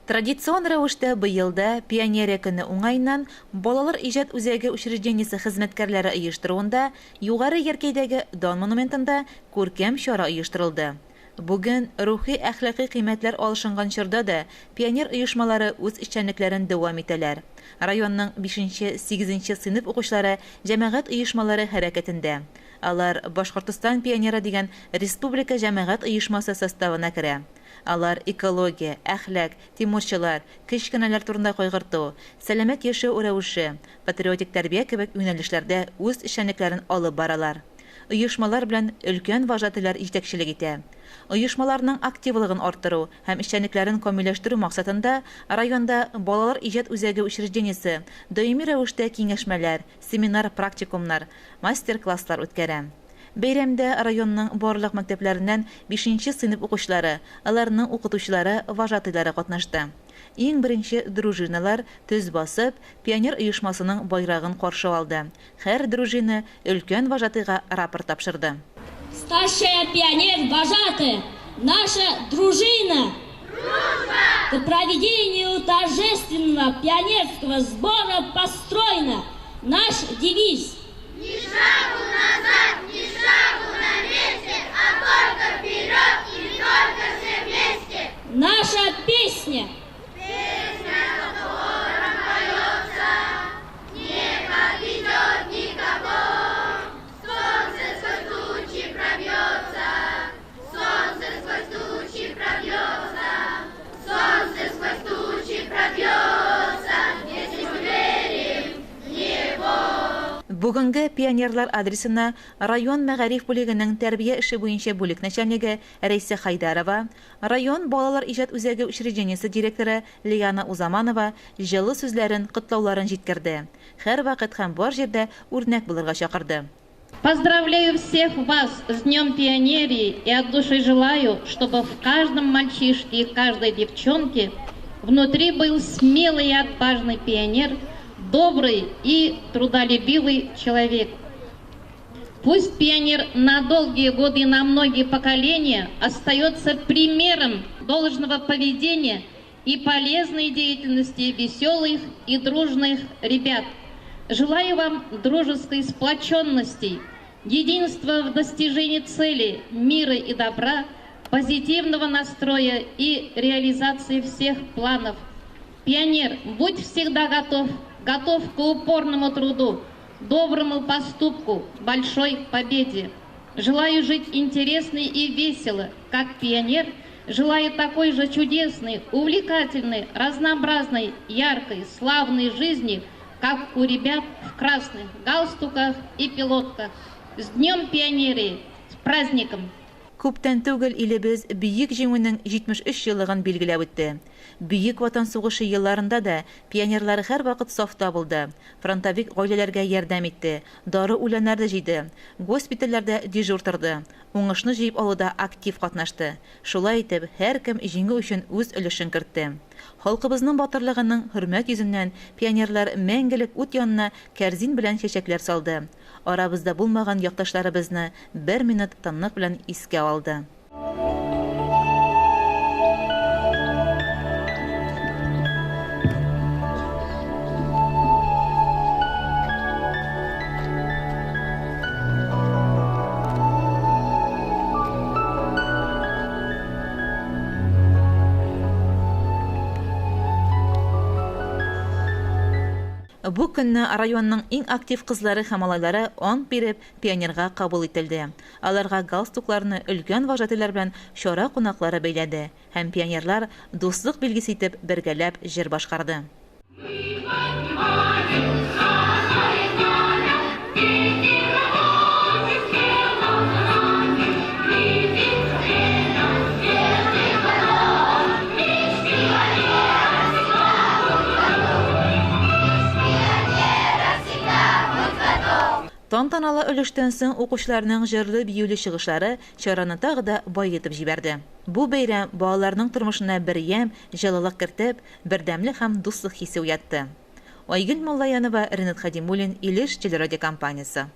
Традицион рәвештә быел да Пионерия көне уңаеннан Балалар иҗат үзәге учреждениесе хезмәткәрләре оештыруында Югары Яркәйдәге Дан монументында күркәм чара оештырылды. Бүген, рухи-әхлакый кыйммәтләр алышынган чорда да пионер оешмалары үз эшчәнлекләрен дәвам итәләр. Районның бишенче, сигезенче сыйныф укучылары җәмәгать оешмалары хәрәкәтендә. Алар Башкортостан пионеры дигән республика җәмәгать оешмасы составына керә. Алар экология, әхлак, тимурчылар, кечкенәләр турында кайгырту, сәламәт яшәү рәвеше, патриотик тәрбия кебек юнәлешләрдә үз эшчәнлекләрен алып баралар. Оешмалар белән өлкән вожатыйлар җитәкчелек итә. Оешмаларның активлыгын арттыру һәм эшчәнлекләрен камилләштерү максатында районда Балалар иҗат үзәге учреждениесе даими рәвештә киңәшмәләр, семинар-практикумнар, мастер-класслар үткәрә. Бәйрәмдә районның барлык мәктәпләреннән бишенче сыйныф укучылары, аларның укытучылары, вожатыйлары катнашты. Иң беренче дружиналар, төз басып, пионер оешмасының байрагын каршы алды. Һәр дружина өлкән вожатыйга рапорт тапшырды. Старшая пионер вожатая, наша дружина! Дружба! К проведению торжественного пионерского сбора построена. Наш девиз Ни шагу назад, ни шагу на месте, а только вперед и только все вместе. Наша песня. Песня, котором поется, не подведет никого. Солнце сквозь тучи пробьется, солнце сквозь тучи пробьется, солнце сквозь тучи пробьется, если мы верим в него. Бүгенге пионерлар адресына район мәгариф бүлегенең тәрбия эше буенча бүлек начальнигы Рәйсә Хайдарова, район балалар иҗат үзәге учреждениесе директоры Лиана Узаманова җылы сүзләрен, котлауларын җиткерде, һәрвакыт һәм бар җирдә үрнәк булырга чакырды. Поздравляю всех вас с Днем Пионерии и от души желаю, чтобы в каждом мальчишке и каждой девчонке внутри был смелый и отважный пионер, добрый и трудолюбивый человек. Пусть пионер на долгие годы и на многие поколения остается примером должного поведения и полезной деятельности веселых и дружных ребят. Желаю вам дружеской сплоченности, единства в достижении цели, мира и добра, позитивного настроя и реализации всех планов. Пионер, будь всегда готов, готов к упорному труду, доброму поступку, большой победе. Желаю жить интересно и весело, как пионер. Желаю такой же чудесной, увлекательной, разнообразной, яркой, славной жизни, как у ребят в красных галстуках и пилотках. С Днем Пионерии! С праздником! Күптән түгел илебез Бөек Җиңүнең 73 еллыгын билгеләп үтте. Бөек Ватан сугышы елларында да пионерлар һәрвакыт сафта булды, фронтовик гаиләләргә ярдәм итте, дару үләннәрне җыйды, госпитальләрдә дежур торды, уңышны җыеп алуда актив катнашты. Шулай итеп, һәркем җиңү өчен үз өлешен кертте. Халкыбызның батырлыгының хөрмәт йөзеннән пионерлар мәңгелек ут янына кәрзин белән чәчәкләр салды. Арабызда булмаган якташларыбызны бер минут тынлык белән искә алды. Бу көнне районның иң актив кызлары һәм малайлары ант биреп, пионерга кабул ителде. Аларга галстукларны өлкән вожатыйлар белән чара кунаклары бәйләде һәм пионерлар дуслык билгесе итеп бергәләп җыр башкарды. Тантаналы өлештән соң укучыларның җырлы-биюле чыгышлары чараны тагы да баетып җибәрде. Бу бәйрәм балаларның тормышына бер ямь, җылылык кертеп, бердәмлек һәм дуслык хисе уятты. Айгөл Муллаянова, Ренат Хадимуллин, Илеш телерадиокомпаниясе.